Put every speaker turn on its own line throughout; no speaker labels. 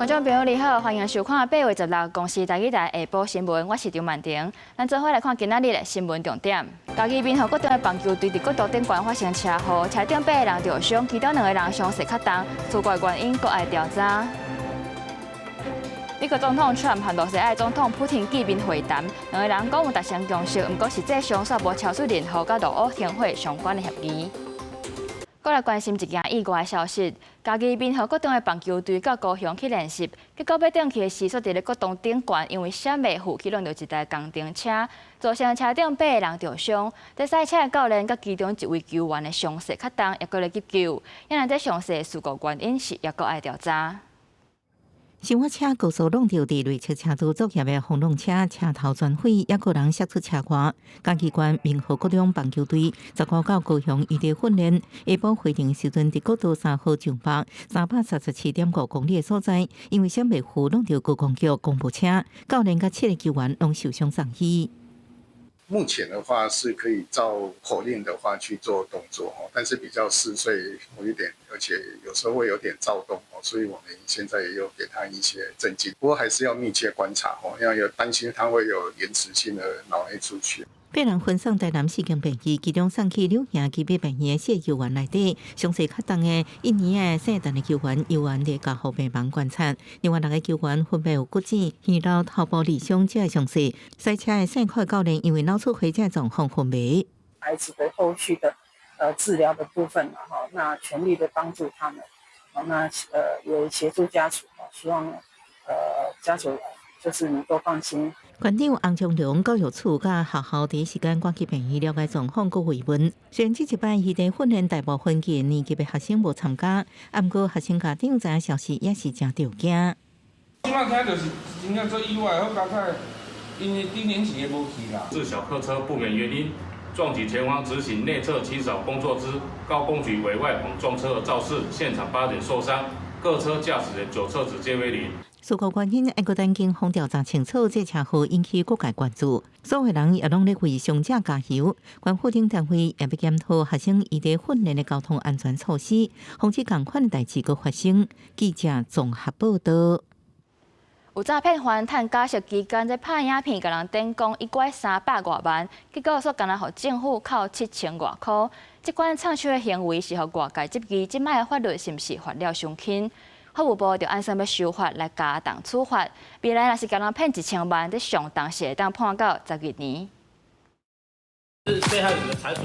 觀眾朋友你好，歡迎收看8月16公視台語台下晡新聞，我是張曼婷。咱做伙來看今仔日的新聞重點。嘉義民和國中的棒球隊佇國道頂懸發生車禍，車頂八個人著傷，其中兩個人傷勢較重，事故原因閣愛調查。美國總統川普和羅西亞總統普廷見面會談，兩个人講有達成共識，毋過實際上煞無簽署任何佮俄烏停火相關的協議。閣來關心一件意外消息，嘉義民和國中的棒球隊到高雄去練習，結果欲轉去的時，煞佇咧國道頂懸，因為閃袂赴去挵著一台工程車，造成車頂八個人著傷。佇賽車的教練佮其中一位球員的傷勢較重，猶閣咧急救。猶若這詳細事故原因是猶閣愛調查。
小貨車高速挵著佇內側車道作業的風浪車，車頭全毀，猶閣人摔出車外。嘉義縣民和國中棒球隊15到高雄異地訓練，下晡回程時陣，佇國道3號上北337.5公里的所在，因為閃袂赴挵著高公局公務車，教練佮七個球員攏受傷送醫。
目前的話是可以照口令的話去做動作，但是比較嗜睡一點，而且有時候會有點躁動，所以我們現在也有給他一些鎮靜，不過還是要密切觀察，因為有擔心他會有延遲性的腦內出血。
八人分送台南四間病院，其中送去柳營基米病院的四個球員內底，傷勢較重的一年的姓陳的球員猶原佇加護病房觀察。另外六个球員分別有骨折、耳瘻、頭部裂傷這个傷勢。賽車的姓柯教練因為腦出血這狀況昏迷。
孩子的後續的治療的部分哈，那全力的幫助他們，那也協助家屬，希望家屬就是能夠放心。
縣長洪松龍、教育處佮學校第一時間趕去病院了解狀況，閣慰問。雖然這一擺異地訓練大部分低年級的學生無參加，毋過學生家長知影消息也是誠著驚。
這擺聽就是真正做意外，好佳哉，因為低年級的無去啦。
自小客車不明原因撞擊前方執行內側清掃工作之高公局委外篷撞車而肇事，現場八人受傷，各車駕駛人酒測值皆為零。
事故原因猶閣等警方調查清楚，這車禍引起各界關注，所有人也攏咧為傷者加油。縣府等單位也欲檢討學生異地訓練的交通安全措施，防止仝款的代誌閣發生。記者綜合報道。
有詐騙犯趁假釋期間，咧拍影片，共人頂講伊拐300外萬，結果煞干焦予政府扣7000外箍。這款創手的行為是予外界質疑，這擺的法律是毋是罰了傷輕？法務部就按算欲修法來加重處罰，未來若是共人騙1000萬，這上重是會當判到12年。
是被害人的財損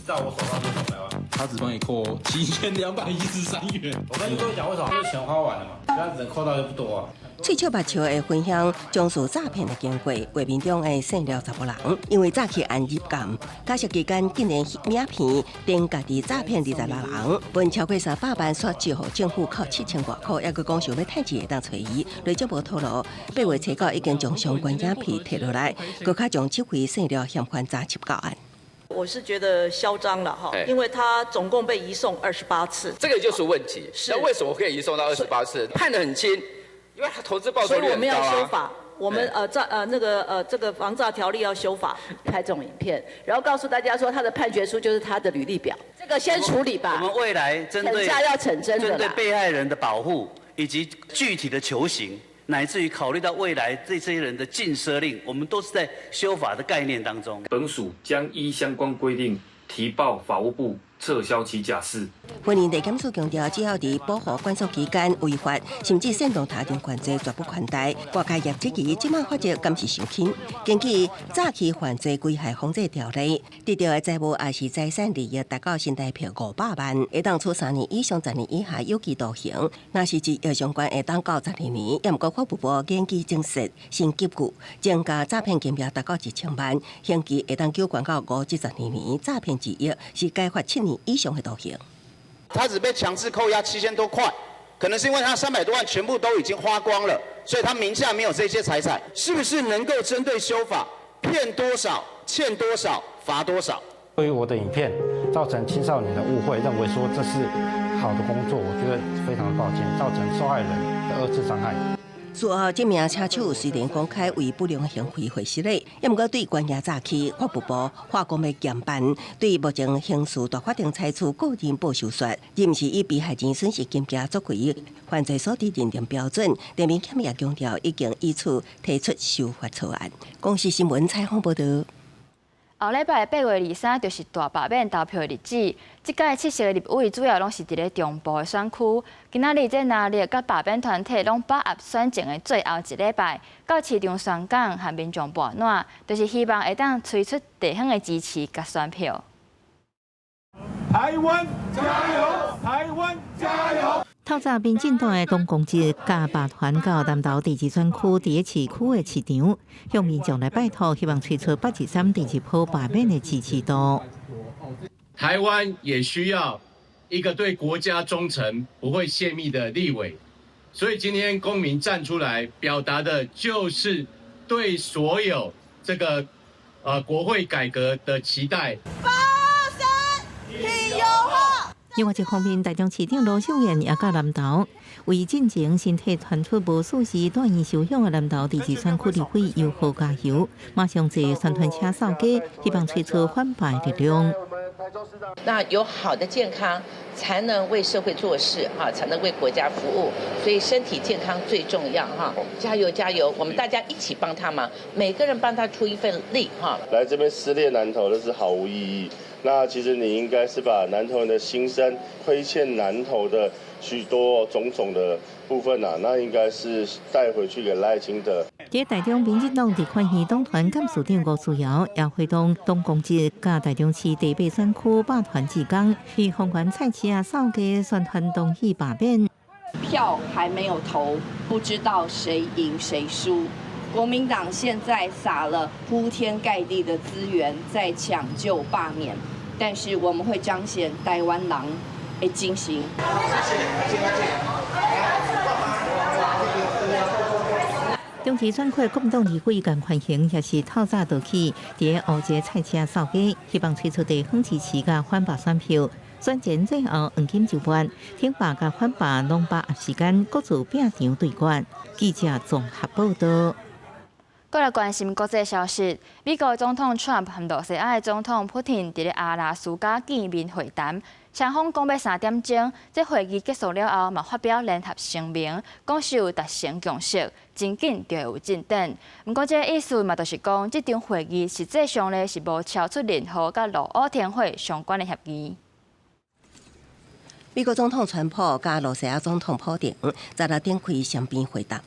到我手上就200萬，
他只幫你扣7213元。
我跟各位講，為什麼？因為錢花完了嘛，其他能扣到就不多啊。
喙笑目笑的分享將屬詐騙的經過，畫面中的姓廖查某人，因為早起案入監，假釋期間竟然翕影片，頂家己詐騙26人，分超過300萬，煞只予政府扣7000外箍，猶閣講想欲趁錢會當揣伊。內政部透露，8月初9已經將相關影片提落來，閣較將這位姓廖嫌犯查緝到案。
我是覺得囂張了哈，因為他總共被移送28次，
這個就是問題。那為什麼可以移送到二十八次？判得很輕。因為他投資報酬率很高啊。所以我們
要修法，我們呃詐呃那個呃這個防詐條例要修法，
拍這種影片，然後告訴大家說他的判決書就是他的履歷表，這個先處理吧。
我們未來針對
要懲真
針對被害人的保護以及具體的求刑，乃至於考慮到未來對這些人的禁奢令，我們都是在修法的概念當中。
本署將依相關規定提報法務部，撤銷其假釋。
雲林地檢署強調，只要佇保護管束期間違法，甚至煽動他人犯罪，絕不寬待。外界也質疑，這擺法則敢是傷輕？根據詐欺犯罪危害防制條例，得著的財物抑是財產利益達到新台幣500萬，會當處3年以上10年以下有期徒刑；若是一億相關，會當到12年。猶毋過法務部研究增設新級距，增加詐騙金額達到1000萬，刑期會當懸到5至12年。詐騙1億是該罰7年以上的徒刑。
他只被強制扣押7000多塊，可能是因為他300多萬全部都已經花光了，所以他名下沒有這些財產。是不是能夠針對修法，騙多少欠多少罰多少？
對於我的影片造成青少年的誤會，認為說這是好的工作，我覺得非常抱歉，造成受害人的二次傷害。
事後，這名車手雖然公開為不良行為會失禮，也毋過對關押早起，法務部化工欲嚴辦，對目前刑事大法庭採取個人報酬說，而毋是以被害人損失金額作為犯罪所得認定標準。鄭明謙也強調，已經以此提出修法草案。公視新聞採訪報道。
後禮拜8月23就是大罷免投票的日子。這屆70個立委主要攏是佇咧中部的選區。今仔日這藍綠佮罷免團體攏把握選前的最後一禮拜，到市場宣講和民眾撥暖，就是希望會當催出地方的支持佮選票。
台灣加油！台灣加油！
透早民進黨的黨工職佮罷團到南投第二選區佇咧市區的市場，向民眾來拜託，希望催出823第二波罷免的支持度。
台灣也需要一個對國家忠誠、不會洩密的立委，所以今天公民站出來表達的，就是對所有這個國會改革的期待。
另外一方面，台中市長盧秀燕也到南投，為進前身體傳出無舒適住院休養的南投第二選區立委游賀加油，馬上坐宣傳車掃街，希望催出反罷力量。
那有好的健康，才能為社會做事，哈，才能為國家服務。所以身體健康最重要，哈！加油加油，我們大家一起幫他忙，每個人幫他出一份力，哈。
來這邊撕裂南投，那是毫無意義。那其實你應該是把南投人的心聲，虧欠南投的許多種種的部分啊，那應該是帶回去給賴清德。
佇台中民進黨地寬縣黨團幹事長吳思瑤也會同黨工職佮台中市第八選區罷團志工，去豐原菜市仔掃街宣傳同意罷免。
票還沒有投，不知道誰贏誰輸。國民黨現在撒了鋪天蓋地的資源在搶救罷免。但是我們會彰顯台灣人的精神。
中市選區國民黨立委顏寬恆也是透早就去佇咧烏節菜市仔掃街，希望催出地方支持佮反罷選票。選前最後黃金週末，挺罷佮反罷攏把握時間，各自拼場對決。記者綜合報道。
過來關心國際消息，美國總統川普和羅西亞的總統普丁佇咧阿拉斯加見面會談，雙方講欲3點鐘。這會議結束了後，嘛發表聯合聲明，講是有達成共識，真緊就會有進展。毋過，這个意思嘛，就是講這場會議實際上咧是無超出任何佮俄烏停火相關的協議。
美國總統川普佮羅西亞總統普丁十六展開雙邊會談，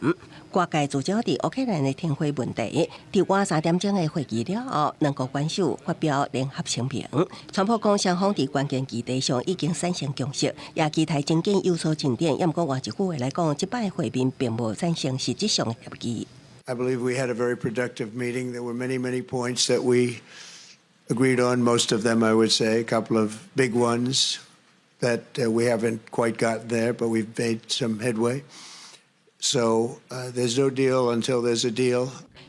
外界聚焦佇烏克蘭的停火問題。佇晚3點鐘的會議了後，兩國元首發表聯合聲明。川普講，雙方佇關鍵議題上已經產生共識，也期待真緊有所進展。也毋過換一句話來講，這擺會面並無產生實質上的協議。
I believe we had a very productive meeting. There were many, many points that we agreed on. Most of them, I would say, a couple of big ones that we haven't quite gotten there, but we've made some headway. So there's no deal until there's a deal.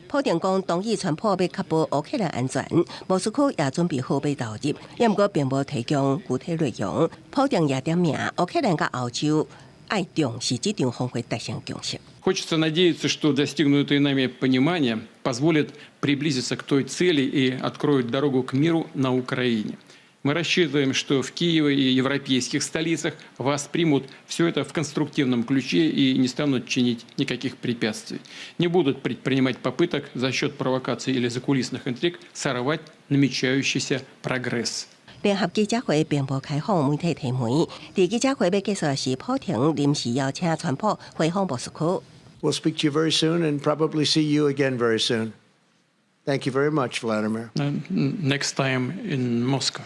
普丁講同意川普欲確保烏克蘭安全，莫斯科也準備好欲投入，也毋過並無提供具體內容。普丁也點名烏克蘭佮歐洲愛重視這場峰會達成共識。
Хочется надеяться, что достигнутое нами понимание позволит приблизиться к той цели и откроет дорогу к миру на Украине. Мы рассчитываем, что в Киеве и европейских столицах воспримут все это в конструктивном ключе и не станут чинить никаких препятствий. Не будут предпринимать попыток за счет провокаций или закулисных интриг сорвать намечающийся прогресс.
聯合記者會並無開放媒體提問。佇記者會欲結束時，普丁臨時邀請川普回訪莫斯科。
We'll speak to you very soon and probably see you again very soon. Thank you very much, Vladimir.
Next time in Moscow.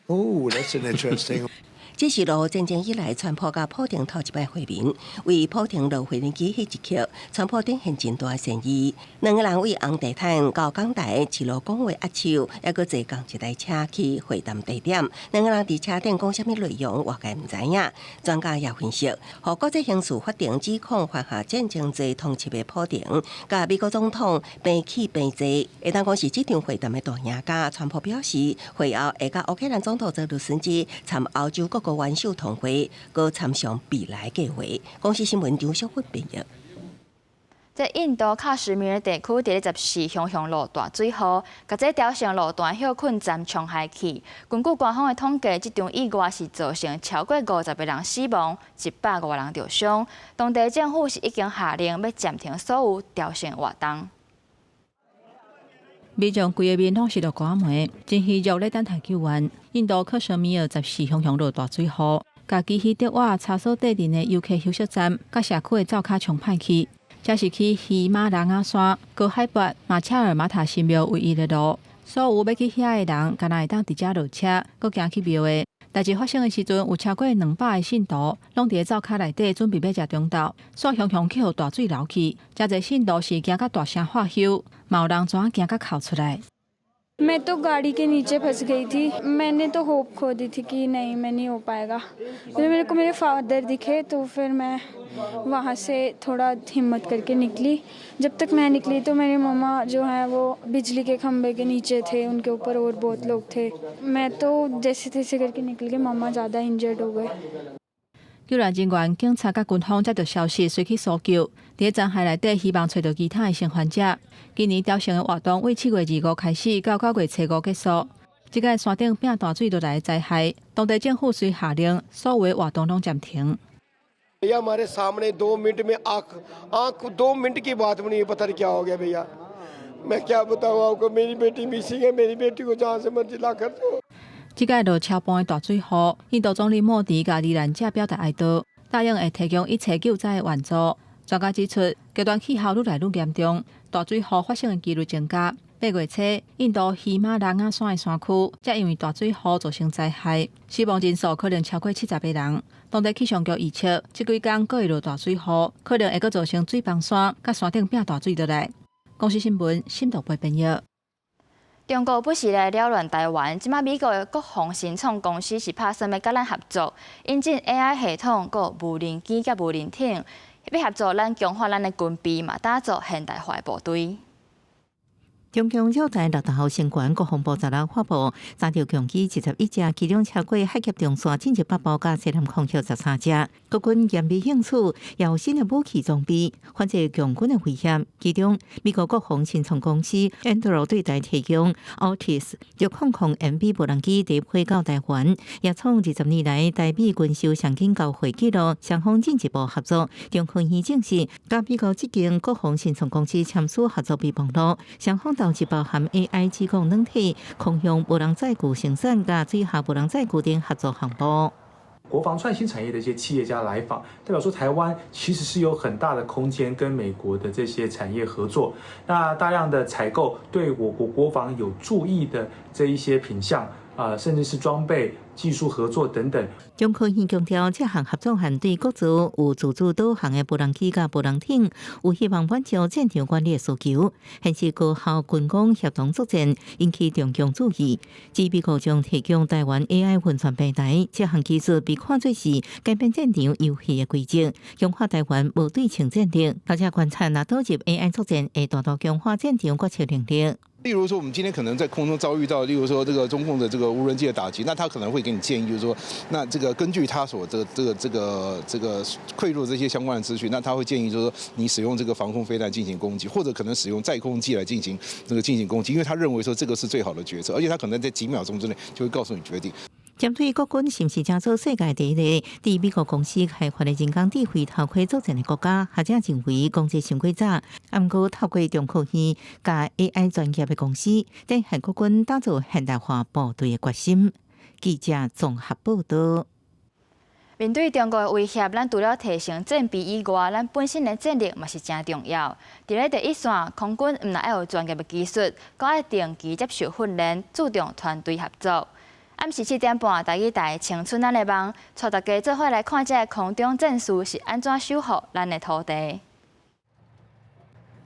Oh, that's an interesting.
這是俄烏戰爭以來，川普佮普丁頭一擺會面。為普丁落飛機彼一刻，川普展現真大善意。兩个人為紅地毯到講台一路講話握手，猶閣坐仝一台車去會談地點。兩个人佇車頂講啥物內容，外界毋知影。專家也分析，予國際刑事法庭指控犯下戰爭罪通緝的普丁，佮美國總統平起平坐，會當講是這場會談的大贏家。川普表示，會後會佮烏克蘭總統澤倫斯基參歐洲各國元首同會，閣參詳未來計劃。公視新聞張淑芬編譯。
這印度喀什米爾地區佇咧14雄雄落大水雨，共這朝聖路段歇睏站沖害去。根據官方的統計，這場意外是造成超過50個人死亡，100外人著傷。當地政府是已經下令欲暫停所有朝聖活動。
民眾規个面攏是落瓜糜，真虛弱咧等待救援。印度喀什米爾14雄雄落大水雨，共基希德瓦查索鎮的遊客休息站，佮社區的灶跤沖歹去。這是去喜馬拉雅山高海拔馬切爾馬塔神廟唯一的路，所有欲去遐的人，敢若會當佇遮落車，閣行去廟的。代誌發生的時陣，有超過200个信徒，攏佇咧灶跤內底準備欲食中晝，煞雄雄去予大水流去，誠濟信徒是驚甲大聲喝休，嘛有人怎驚甲哭出來。
मैं तो गाड़ी के नीचे फंस गई थी। मैंने तो होप खो दी थी कि नहीं, मैं नहीं हो पाएगा। फिर मेरे को मेरे फादर दिखे तो फिर मैं वहाँ से थोड़ा हिम्मत करके निकली। जब तक मैं निकली तो मेरे मम्मा जो हैं, वो बिजली के खंभे के नीचे थे। उनके ऊपर और बहुत लोग थे। मैं तो जैसे तैसे करके निकल गई, मम्मा ज़्यादा इंजर्ड हो गए।
救援人員、警察佮軍方接到消息，隨去搜救。佇殘骸內底，希望揣著其他的生還者。今年朝聖的活動為7月25開始，到9月初5結束。這個山頂變大水落來的災害，當地政府遂下令所有的活動攏暫停。
भैया, हमारे सामने 2 मिनट में आँख आँख 2 मिनट की बात भी नहीं, पता नहीं क्या हो गया। भैया, मैं क्या बताऊँ आपको, मेरी बेटी मिसिंग है। मेरी बेटी को जहाँ से मर्जी ला कर दो।
這擺落超磅的大水雨，印度總理莫迪共罹難者表達哀悼，答應會提供一切救災的援助。專家指出，極端氣候愈來愈嚴重，大水雨發生的幾率增加。8月初，印度喜馬拉雅山的山區，才因為大水雨造成災害，死亡人數可能超過70個人。當地氣象局預測，這幾工閣會落大水雨，可能會閣造成水崩山，佮山頂變大水落來。公視新聞，新道播編譯。
中國不時來擾亂台灣，這馬美國的國防新創公司是拍算欲佮咱合作，引進 AI 系統、閣無人機佮無人艇，欲合作咱強化咱的軍備，嘛打造現代化的部隊。
中共繞台六大號成員國防部16發布，查著共機21架，其中超過海峽中線進入北部佮西南空域13隻。國軍嚴備應處，有新的武器裝備，反制共軍的威脅。其中，美國國防新創公司 Anduril 對台提供 Altis 600 MV 無人機第一批到台灣，也創20年來台美軍售上緊交會紀錄，雙方進一步合作。中科院證實，佮美國這間國防新創公司簽署合作備忘錄，雙方投資包含 AI 智控軟體、空中無人載具生產、佮水下無人載具等合作項目。
國防創新產業的一些企業家來訪，代表說台灣其實是有很大的空間跟美國的這些產業合作。那大量的採購對我國國防有助益的這一些品項啊，甚至是裝備、技術合作等等。
中科院強調，這項合作案對國造有自主導航的無人機佮無人艇，有希望滿足戰場管理的需求，顯示高效軍工協同作戰，引起中共注意。至美國將提供台灣 AI 運算平台，這項技術被看作是改變戰場遊戲的規則，強化台灣無對稱戰力。大家觀察，若導入 AI 作戰，會大大強化戰場決策能力。
例如說，我們今天可能在空中遭遇到，例如說這個中共的這個無人機的打擊，那他可能會給你建議，就是說，那這個根據他所這個匯入這些相關的資訊，那他會建議就是說，你使用這個防空飛彈進行攻擊，或者可能使用載空機來進行攻擊，因為他認為說這個是最好的決策，而且他可能在幾秒鐘之內就會告訴你決定。
針對國軍是毋是成做世界第一个佇美國公司開發的人工智慧頭盔作戰的國家，學者認為講這傷過早。毋過透過中科院佮 AI 專業的公司，展現國軍打造現代化部隊的決心。記者綜合報道。
面對中國的威脅，咱除了提升戰備以外，咱本身的戰力嘛是誠重要。佇咧第一線，空軍毋但愛有專業的技術，閣愛定期接受訓練，注重團隊合作。暗時7點半，台語台青春咱的夢，帶大家做伙來看這个空中戰士是按怎守護咱的土地。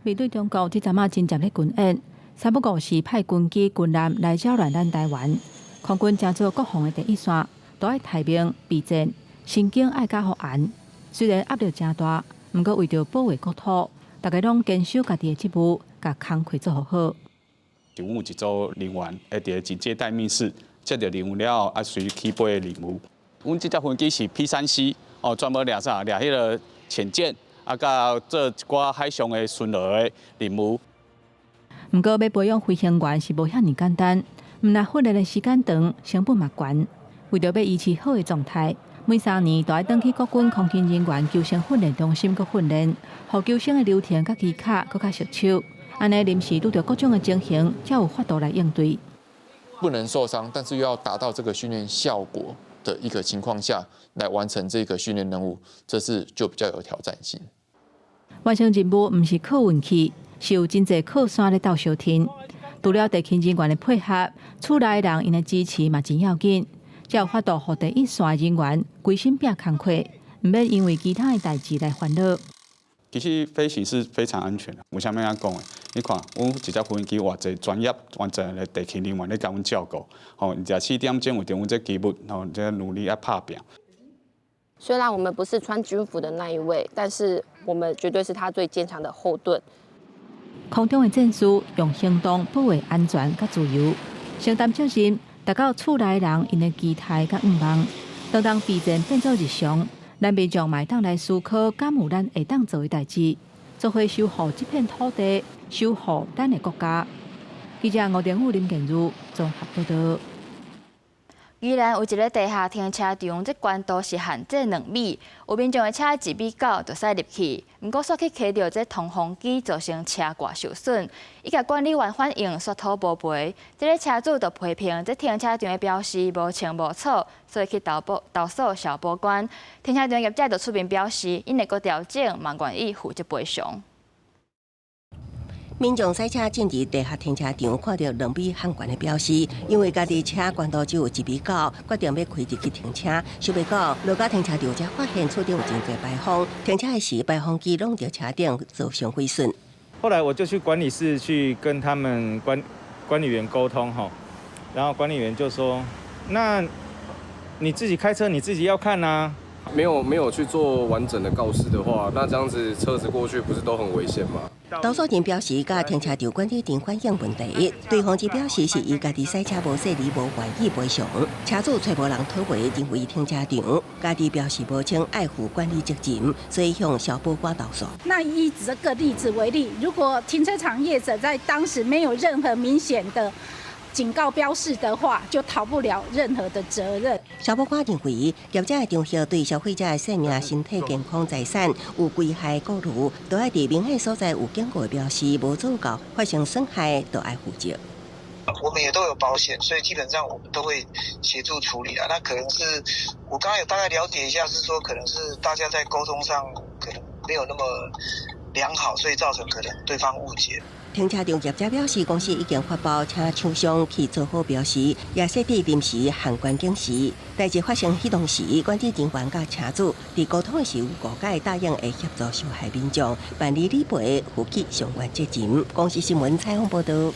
面對中國這陣仔真正咧軍演，三不五時派軍機、軍艦來擾亂咱台灣。空軍成做國防的第一線，都愛待命備戰，神經愛較予絚。雖然壓力誠大，毋過為著保衛國土，大家攏堅守家己的職務，共工課做予好。
阮有一組人員會佇警戒待命室接著任務了後，隨起飛的任務。阮這隻飛機是 P-3C，哦，專門掠啥？掠彼个潛艦。啊，啊，佮做一寡海上的巡邏的任務。
毋過，欲培養飛行員是無遐爾簡單，毋但訓練的時間長，成本嘛懸。為著欲維持好的狀態，每3年都愛轉去國軍空勤人員救生訓練中心閣訓練，予救生的流程佮技巧閣較熟手。按呢臨時拄著各種的情形，才有法度來應對。
不能受傷，但是又要達到這個訓練效果的一個情況下，來完成這個訓練任務，這是就比較有挑戰性。
完成任務毋是靠運氣，是有真濟靠山咧鬥相挺。除了地勤人員的配合，厝內人𪜶的支持嘛真要緊，才有法度予第一線人員規身拚工課，毋免因為其他的代誌來煩惱。
其實飛行是非常安全的，為啥物按呢講的？你看，阮一隻飛機偌濟專業、偌濟的地勤人員咧共阮照顧，吼，24點鐘為著阮這機密，吼，這努力愛拍拚。
雖然我們不是穿軍服的那一位，但是我們絕對是他最堅強的後盾。
空中的戰士用行動保衛安全佮自由，承擔責任，達到厝內人𪜶的期待佮願望。當當備戰變做日常，咱民眾嘛會當來思考，敢有咱會當做的代誌，做伙守護這片土地，守護咱的國家。記者吳定武、林建如綜合報道。
宜蘭有一个地下停車場，這懸度是限制2米，有民眾的車1.9米就使入去，毋過煞去騎著這通風機，造成車蓋受損。伊共管理員反映索討無賠，這个車主就批評這停車場的標示無清無楚，所以去投訴消保官。停車場業者就出面表示，𪜶會閣調整，嘛願意負責賠償。
民眾駛車進入地下停車場，看著2米限懸的標示，因為家己車懸度只有1.9米，決定欲開入去停車。想袂到落到停車場才發現厝頂有真濟排風，停車的時排風機攏著車頂，造成毀損。
後來我就去管理室去跟他們管理員溝通吼，然後管理員就說：那你自己開車，你自己要看啊。
沒有去做完整的告示的話，那這樣子車子過去不是都很危險嗎？
投訴人表示，佮停車場管理層反映問題，對方只表示是伊家己駛車無細膩，無願意賠償。車主揣無人討賠，認為停車場家己標示無清，愛負管理責任，所以向消保官投訴。
那以這個例子為例，如果停車場業者在當時沒有任何明顯的警告標示的話，就逃不了任何的責任。
消保官認為，業者的場所對消費者的生命、身體健康、財產有危害顧慮，都愛佇明顯所在有警告標示，無做到發生損害，都愛負責。
我們也都有保險，所以基本上我們都會協助處理啊。那可能是我剛剛有大概了解一下，是說可能是大家在溝通上可能沒有那麼良好，所以造成可能對方誤解。
停車場業者表示，公司已經發包請廠商去做好標示，也設置臨時限懸警示。代誌發生彼當時，管理人員佮車主佇溝通的時有誤解，答應會協助受害民眾辦理理賠，負起相關責任。公視新聞採訪報導。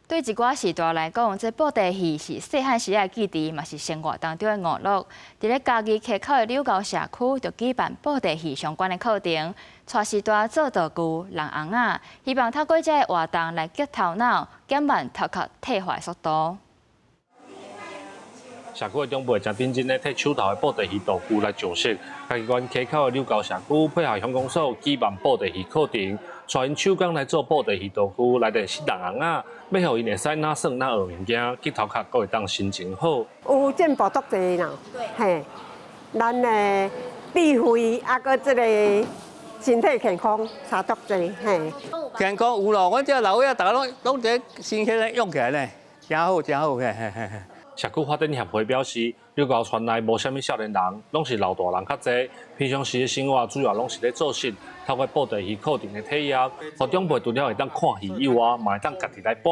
對一寡時代來講，這布袋戲是細漢時的記憶，嘛是生活當中的娛樂。佇咧嘉義溪口的柳溝社區，就舉辦布袋戲相關的課程，帶序大做道具、弄尪仔，希望透過這个活動來激頭腦，減慢頭殼退化的速度。
社區的長輩誠認真咧提手頭的布袋戲道具來上色。嘉義縣溪口的柳溝社區配合鄉公所舉辦布袋戲課程，帶𪜶手工來做布袋戲道具，來練習弄尪仔，欲予𪜶會使若耍若學物件，激頭殼閣會當心情好。
有進步足濟啦，嘿，咱的智慧啊，閣這个身體健康差足濟，嘿。
健康有咯，阮這老歲仔，逐家攏攏佇新鮮咧用起來呢，誠好誠好，嘿嘿嘿。
社區發展協會表示，柳溝村內無啥物少年人，攏是老大人較濟。平常時的生活主要攏是咧做穡，透過布袋戲課程的體驗，予長輩除了會當看戲以外，嘛會當家己來搬。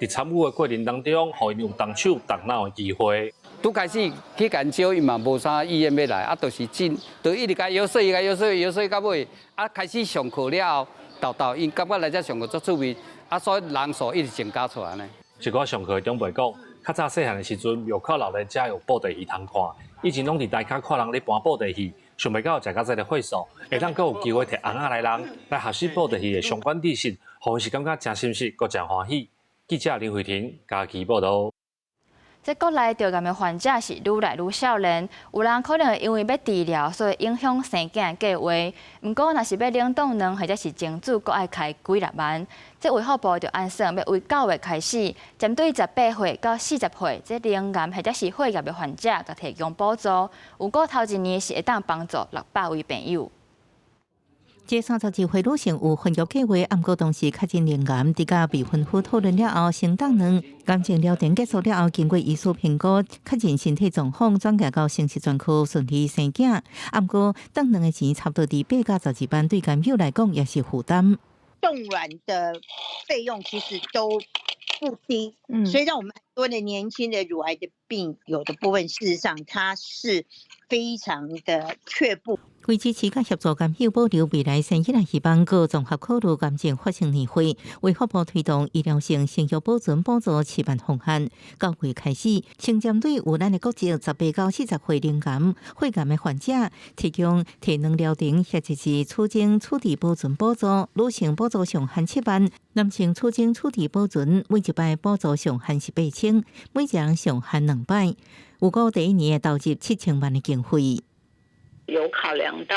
佇參與的過程當中，予𪜶有動手動腦的機會。
拄開始去共招，伊嘛無啥意願欲來，啊，就是真，就一直共遊說，共遊說，遊說到尾，啊，開始上課了後，沓沓𪜶感覺來遮上課足趣味，啊，所以人數一直增加出來呢。
一寡上課的長輩講，較早細漢的時陣，廟口老人家有布袋戲通看，以前攏佇台跤看人咧搬布袋戲，想袂到食到這个會所，會當閣有機會提尪仔來人來學習布袋戲的相關知識，予𪜶是感覺誠心實，閣誠歡喜。記者林慧婷嘉義報導。
這國內著癌的患者是愈來愈少年，有人可能因為欲治療，所以影響生囝計劃。毋過，若是欲冷凍卵或者是精子，閣愛開幾若萬。這衛福部就按算欲為9月開始，針對18歲到40歲這乳癌或者是血癌的患者，共提供補助。有過頭一年是會當幫助600位病友。
這32歲女性有婚育計劃，毋過當時確診乳癌，佇佮未婚夫討論了後，先凍卵。癌症療程結束了後，經過醫師評估，確認身體狀況，轉介到生殖專科順利生囝。毋過凍卵的錢差不多佇8到12萬，對癌友來講也是負擔。
凍卵的費用其實都不低，所以讓我們很多的年輕的乳癌的病友的部分，事實上它是非常的卻步。
為支持佮協助癌友保留未來生囡仔希望，閣綜合考慮癌症發生年歲，衛福部推動醫療性生育保存補助試辦方案。9月開始，先針對有咱的國籍18到40歲乳癌、血癌的患者，提供提卵療程或者是儲精處置保存補助。女性補助上限7萬，男性儲精處置保存每一擺補助上限是8千，每一人上限兩擺。有過第一年的投入7000萬的經費。
有考量到，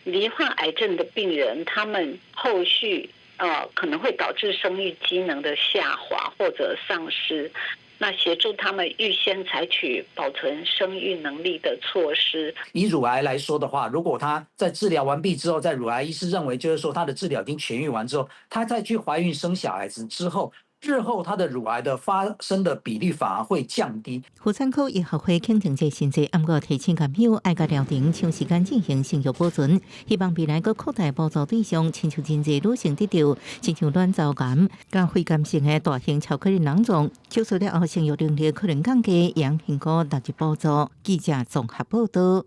罹患癌症的病人，他們後續，可能會導致生育機能的下滑或者喪失，那協助他們預先採取保存生育能力的措施。
以乳癌來說的話，如果他在治療完畢之後，在乳癌醫師認為就是說他的治療已經痊癒完之後，他再去懷孕生小孩子之後，日後他的乳癌的發生的比例反而會降低。
婦產科醫學會肯定這新制，毋過提醒癌友愛共療程長時間進行生育保存，希望未來閣擴大補助對象，親像真濟女性得著，親像卵巢癌、佮肺癌性的大型巧克力囊腫，手術了後生育能力可能降低，營養評估納入補助。記者綜合報道。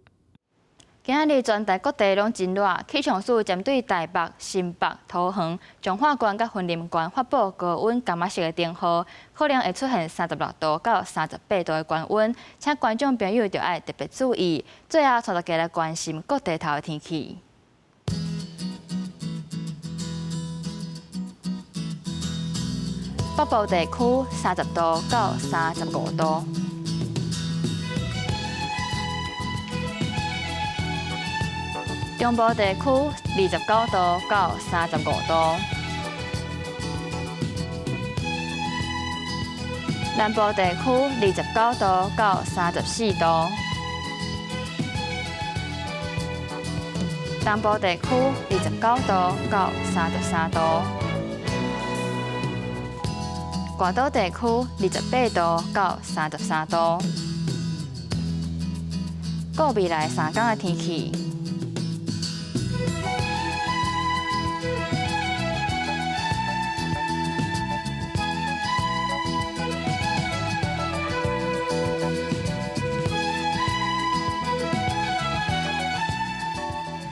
今仔日全台各地攏真熱，氣象署針對台北、新北、桃園、彰化縣佮雲林縣發布高溫柑仔色的燈號，可能會出現36度到38度的高溫，請觀眾朋友著愛特別注意。最後，帶大家來關心各地頭的天氣。北部地區30度到35度。中部地區29度到35度，南部地區29度到34度，東部地區29度到33度，外島地區28度到33度。顧未來3天的天氣。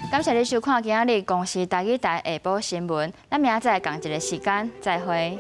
感謝你收看今仔日公視台語台下晡新聞，咱明仔載仝一个時間再會。